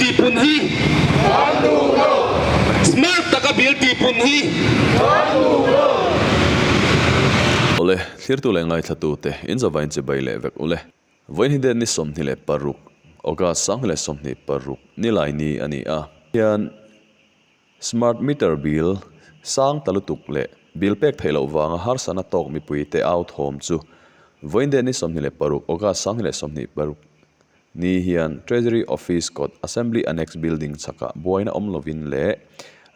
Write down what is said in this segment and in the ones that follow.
tih pun hi Kan duh lo. Smart taka bill tih pun hi Kan duh lo. Awle, thlirtu leh ngaithlatute, in zavain chibai leh vek ule. Vawiin hi date ni 26, August 2026, nilai ni a ni a. Hian Smart meter bill sang ta lutuk leh bill pek theih loh vanga harsatna tawk mipuite au thawm chu vawiin date ni 26, August 2026 ni hian Treasury Office kawt Assembly Annex Building chhakah buaina awm lovin leh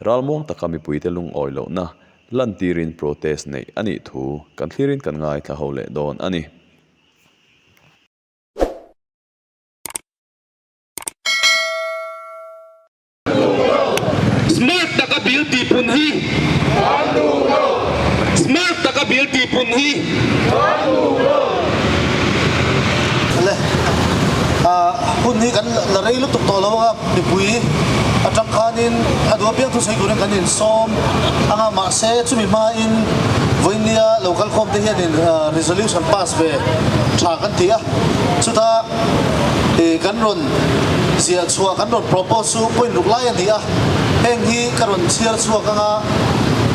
ralmuang taka mipuite lungawi lohna lantirin protest neih a nih thu kan thlirin kan ngaithla ho leh dawn a ni. Smart taka bill tih pun hi Kan duh lo. Smart taka bill tih pun hi Kan duh lo. Le hun hi kan la rei lutuk tawh lo a, mipui atang khanin a duh apiang thusawi turin kan insawm ang a, mahse chumi hmain vawinia lo kalkhawm te hianin resolution pass ve tha kan ti a, chuta kan rawn Ziah chhuah kan rawn propose chu point ruk lai a ni a, heng hi ka rawn chhiar chhuak anga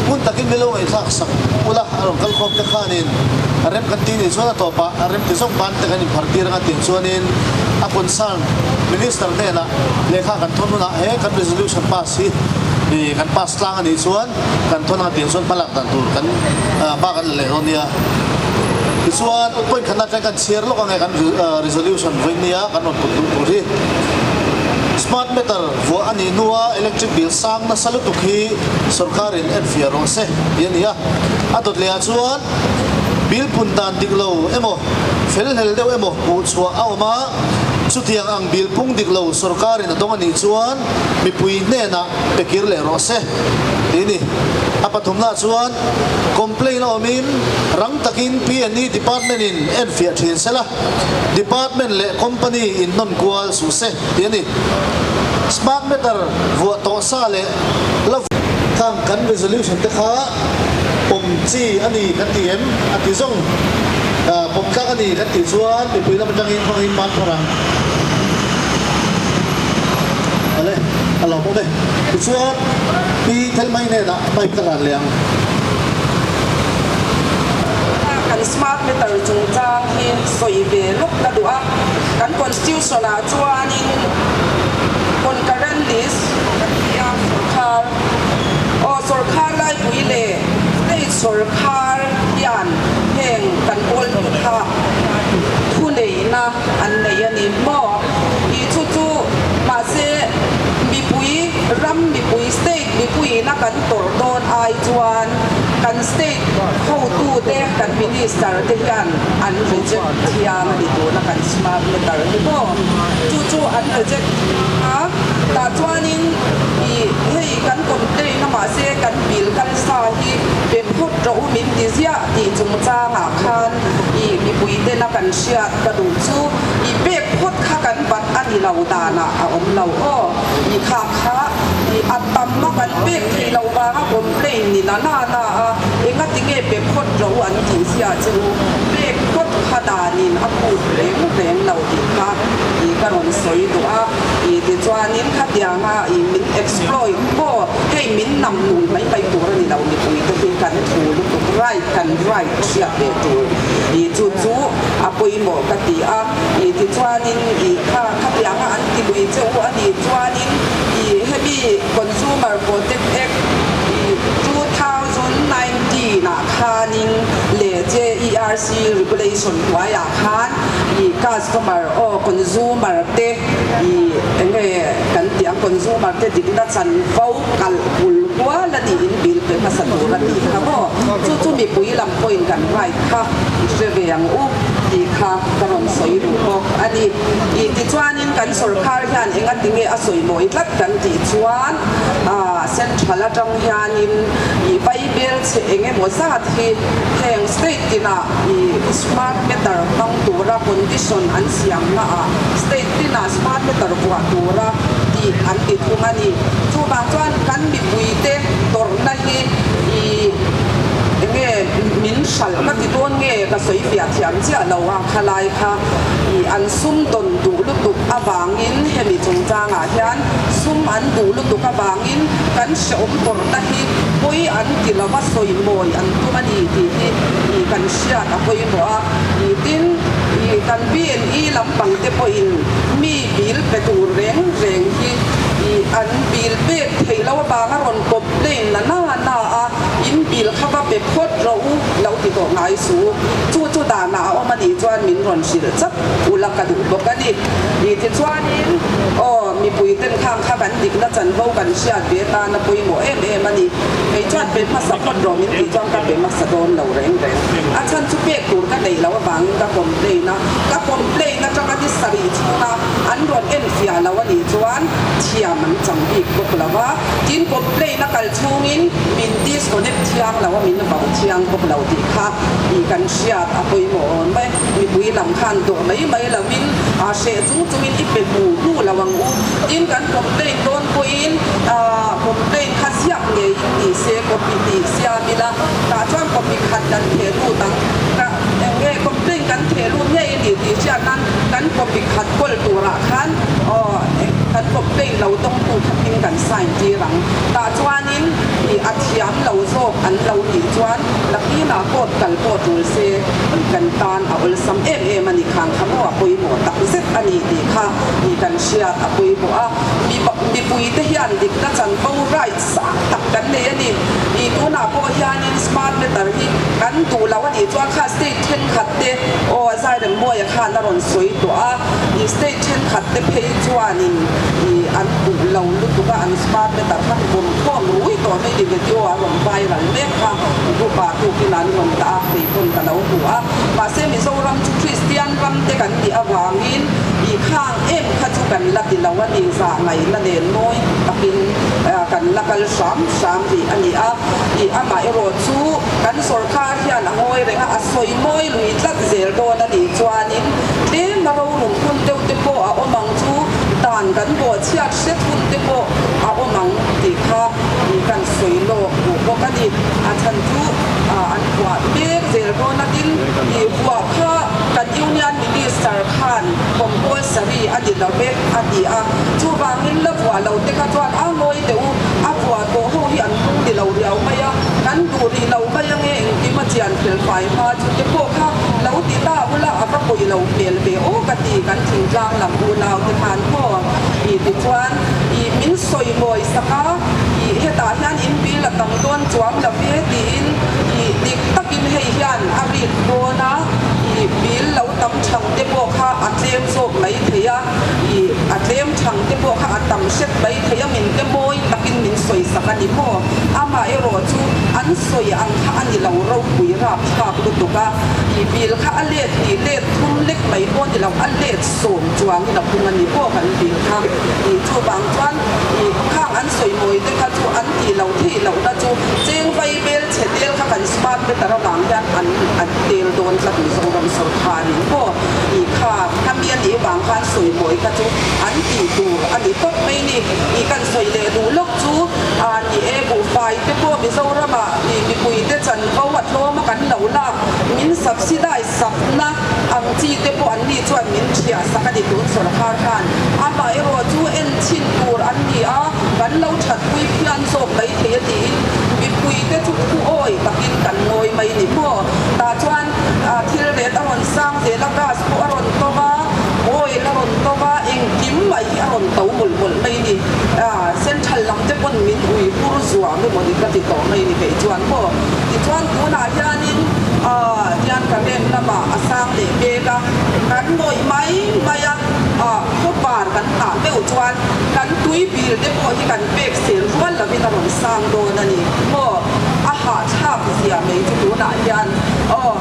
hmun takin milo ngaihthlak sak ula a rawn kal khawm te khanin a rem kan ti nih chuan a tawpah a rem ti zawk ban te kan inphar tir anga tiang chuanin a concern Minister hnenah lehkha kan thawn hunah he kan resolution pass hi kan pass tlang a nih chuan kan thawn anga tiang chuan hmalak dan tur kan hma kan la leh dawn nia. Tichuan point khatna atang kan chhiar lawk ange kan resolution vawiin nia kan rawn put duh tur hi. Smart meter vuah a nih hnua electric bill sang nasa lutuk hi sorkarin enfiah rawh se tih a ni a. A dawt lehah chuan bill pun dan dik lo emaw fel hlel deuh emaw hmuh chhuah a awm a, chutiang ang bill pung dik lo sorkarin a dawng a nih chuan mipui hnenah pe kir leh rawh se tih a ni. A pathumnaah chuan complaint a awmin rang takin P&E department in enfiah thin sela, department leh company in hnawn kual suh se tih a ni. Smart meter vuah tawh sa leh la Khang kan resolution te kha pawm chi a ni kan ti em? A ti zawng. Pawm tlak a ni kan tih chuan mipui lam atangin hmangin hman thar ang. Ale, a lawmawm e. Tichuan, Pi Thelmai hnenah mic ka hlan leh ang. Kan smart meter chungchang hi sawi ve lawk ka duh a, kan constitution ah chuanin concurrent list kan ti a, sawrkhar aw sawrkhar laipui leh state sawrkhar hian heng kan kawl hnu kha thuneihna an nei a ni maw? Tih chu chu mahse mipui ram mipui state mipuiin a kan tawrh dawn ai chuan kan state hotute kan minister te hian an reject thiang a ni tuna kan smart meter hi maw? Chu chu an reject a tah chuanin ih hei kan complain a mahse kan bill kal sa hi pe phawt rawh u min ti ziah tih chungchangah khan ih mipui tena kan hriat ka duh chu i pek phawt kha kan bat a ni lo danah a awm lo aw i kha kha i a tam a kan pek theih loh vanga complain ni na na na a engati nge pe phawt rawh u an tih zia che u pek phawt kha danin a phut reng reng lo tih kha i ka rawn sawi duh a i tichuanin khatianga i min exploit maw hei min nam nung mai mai tur a ni lo mipui te hi kan thu lutuk right kan right hriat ve tur i chu chu a pawimawh ka ti a, i tichuanin i kha khatianga an ti lui che u a nih chuanin i hemi Consumer Protect Act i 2019 ah khanin leh JERC Regulation hnuaiah khan i customer aw consumer te i enge kan tih ang consumer te dikna chanvo kalh bul hual a nih in bill pe hmasa tur a tih kha maw chu chu mipui lam pawhin kan right kha i hre ve ang u tih kha ka rawn sawi duh bawk a ni. Ih tichuanin kan sawrkhar hian engati nge a sawi mawi tlat kan tih chuan ah central atang hianin ih vaibel chhe eng emaw zat hi heng state tinah ih smart meter hmang tura condition an siamna ah state tinah smart meter vuah tura tih an ti thung a ni. Chuvang chuan kan mipuite tawrhna hi ih enge. Min hralh ka ti dawn nge ka sawi fiah thiam chiah lo a, khalai kha ih an sum dawn duh lutuk avangin hemi chungchangah hian sum an duh lutuk avangin kan hrehawm tawrhna hi pawi an ti lo va sawi mawi an tum a ni tih hi ih kan hriat a pawimawh a. Ih tin ih kan BNE lampang te pawhin mi bill pe tur reng reng hi ih an bill pek theih loh avanga rawn complain la na na a. In bill kha va pe phawt rawh u, lo ti tawh ngai su. Chu chu danah a awm a nih chuan min rawn hrilh chak ula ka duh bawk a ni. Ih tichuanin, aw, mipui ten khang kha kan dikna chanvo kan hriat ve tan a pawimawh em em a ni. Kei chuan pe hmasa phawt rawh min tih chuan ka pe hmasa dawn lo reng reng. A chhan chu pek tur ka neih loh avangin ka complain a, ka complain atanga ni sarih chhunga an rawn enfiah lo a nih chuan thiam an chang bik bawk lo va. Tin, complain a kal chhungin min disconnect thiang lo a, min vau thiang bawk lo tih kha ih kan hriat a pawimawh awm e. Mipui lam khan dawh mai mai lovin aa hreh chung chungin i pe hmu hnu lo ang u. Tin, kan complain dawn pawhin aa complain kha ziak ngeiin ni se copy tih siam ila, tah chuan copy khat kan theh lut ang. Ka eng nge complain kan theh lut ngei a ni tih hriat nan kan copy khat kawl turah khan aw kan complain lo dawngtu kha hming kan sign tir ang. Tah chuanin ih a thiam lo zawk an lo nih chuan nakinah court kal pawh tul se ih kan tan a awlsam em em a ni khang kha maw a pawimawh tak zet a ni tih kha ih kan hriat a pawimawh a. Mi mipui te hian dikna chanvo right sang tak kan nei a ni. Ih tunah pawh hianin smart meter hi kan duh lo a nih chuan kha state thenkhat te aw Zairemmawia khan a rawn sawi tawh a. Ih state thenkhat te phei chuanin ih an duh lo lutuk a, an smart meter kha vawm khawm rui tawh mai ni video a rawn viral mek kha group ah tukin an rawn dah a, kei pawn ka lo hmu a. Mahse Mizoram chu Kristian ram te kan nih avangin ih khang em kha chu kan la ti lo a ni, zah ngaihna nen mawi takin kan la kal hram hram rih a ni a. Ih amaherawh chu kan sawrkar hian a ngawi reng a, a sawi mawi lui tlat zel dawn a nih chuanin tlem a rorum hun deuh te pawh a awm ang chu, dan kan bawhchhiat hret hun te pawh a awm ang tih kha kan sawi lawk duh bawk a ni. A chhan chu an vuah mek zel dawn a, tin ih vuah kha kan Union Minister khan compulsory a ni lo e a ti a, chuvangin la vuah lo te kha chuan a ngawi teh u, a vuah tawh ho hi an lung ni lo riau mai a, kan duh rih lo mai ange engkim a chian fel fai hma chu te pawh kha lo ti ta ula a va pawi lo hmel ve aw ka ti kan thingtlang lam unau te khan maw ih tichuan ih min sawi mawi sak a ih hetah hian in bill a tam dawn chuang lo ve tiin ih dik takin hei hian a rik dawn a ih bill lo tam thang te pawh kha a tlem zawk mai thei a ih a tlem thang te pawh kha a tam hret mai thei a min te mawi takin min sawi sak a ni maw amaherawh chu an sawi ang kha a ni lo ropui rapthlak lutuk a ih bill kha a let hnih let thum lek mai pawh ni lo a let sawm chuangin a pung a ni pawh kan bill kha ih chuvang chuan ih khang an sawi mawi te kha chu an tih loh theih lohna chu cheng vai bel chhe tel kha kan smart meter avang hian an an tel dawn tlat Mizoram sawrkharin pawh ih kha khami a nih vang khan sawi mawi kha chu an tih tur a ni tawp mai ni ih kan sawi leh duh lawk chu a ni e buhfai te pawh Mizoramah ih mipui te chanvo a tlawm a kan lo lak min subsidize sakna ang chi te pawh an ni chuan min thiah sak a ni tun sawrkar khan. Amaherawh chu en chhin tur an ni a, kan lo thatpui phian zawk mai thei a tiin mipui te chu thu awi takin kan ngawi mai ni maw. Tah chuan thil ret a rawn sang zel a, gas pawh a rawn to va, oil a rawn to va, engkim mai hi a rawn to mawlh mawlh mai ni. Central lam te pawn min ui hur zuam emaw ni ka ti tawh mai ni kei chuan maw. Tichuan tunah hianin hian ka rem lamah a sang leh pek a, kan ngawih mai mai a, khawvar kan nghah deuh chuan kan tui bil te pawh hi kan pek sel rual lovin a rawn sang dawn a ni maw. A hahthlak zia mai chu tunah hian aw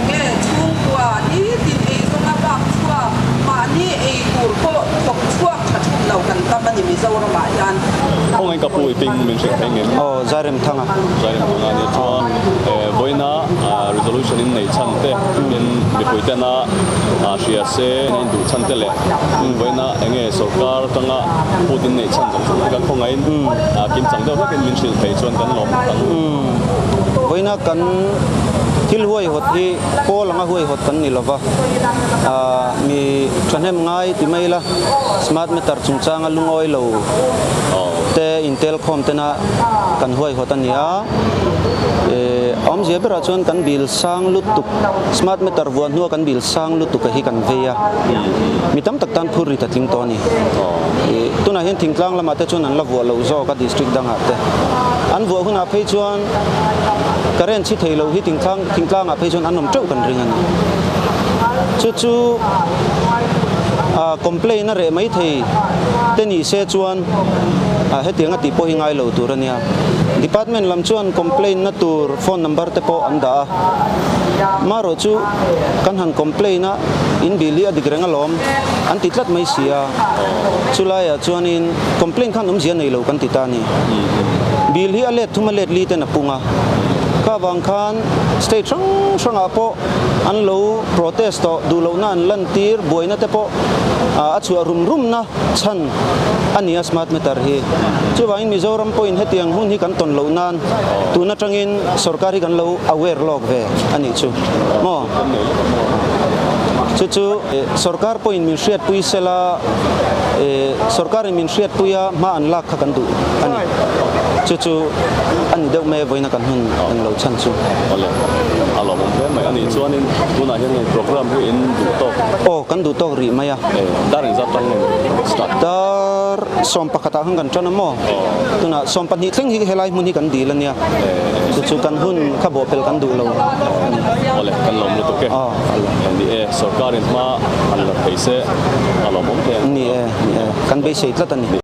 nge chhungkua nitin eizawnga bak chhuak mahni ei tur pawh thawk chhuak tha thum lo kan tam a ni Mizoramah hian. Khawngaih ka pu i ping min hrilh thei ngem? Aw, Zairemthanga. Zairemthanga nia chuan vawiina resolution in nei chhan te in mipui tena hria se in induh chhan te leh vawiina enge sorkar atanga phut in neih chhan zawng zawng te kha khawngaihin kimchang deuh hlek in min hrilh thei chuan kan lawm ang. Vawiina kan thil huaihawt hi pawl anga huaihawt kan ni lova, mi thahnem ngai ti mai ila smart meter chungchanga lungawi lo te intel khawm tena kan huaihawt a ni a. A awmzia berah chuan kan bill sang lutuk, smart meter vuah hnua kan bill sang lutuk a hi kan vei a, mi tam tak tan phur rit a tling tawh a ni. Tunah hian thingtlang lamah te chuan an la vuah loh zawk a district dangah te. An vuah hunah phei chuan current chhi thei loh hi thingtlang thingtlangah phei chuan an awm teuh kan ring a ni. Chu chu complain a reh mai thei te ni se chuan hetiang a tih pawh hi ngai lo tur a nia. Department lam chuan complain na tur phone number te pawh an dah a. Marawh chu kan han complain a, in bill hi a dik reng alawm an ti tlat mai si a. Chulaiah chuanin complaint khan awmzia nei lo kan ti ta a ni. Bill hi a let thum a let li ten a pung a. Kha vang khan state hrang hrangah pawh an lo protest tawh duh lohna an lantir buaina te pawh a chhuah rum rumna chhan a ni a smart meter hi. Chuvangin Mizoram pawhin hetiang hun hi kan tawn loh nan tun atangin sorkar hi kan lo aware lawk ve a nih chu maw? Chu chu sorkar pawhin min hriatpui sela sorkarin min hriatpuia hma an lak kha kan duh a ni. Chu chu a ni deuh mai a vawiina kan hun eng lo chhan chu. Awle, a lawmawm hle mai a nih chuanin tunah hian hei program hi in duh tawk. Aw, kan duh tawk rih mai a. Dar engzat tang nge start? Dar 11 ah khan kan tan a maw? Tunah 12 thleng hi helai hmun hi kan dil a nia. Chu chu kan hun kha bawhpelh kan duh lo a ni. Awle, kan lawm lutuk e. Aw, a lawm. Ni e, sorkarin hma an la thei se a lawmawm hle ang. Ni e, ni e, kan beisei tlat a ni.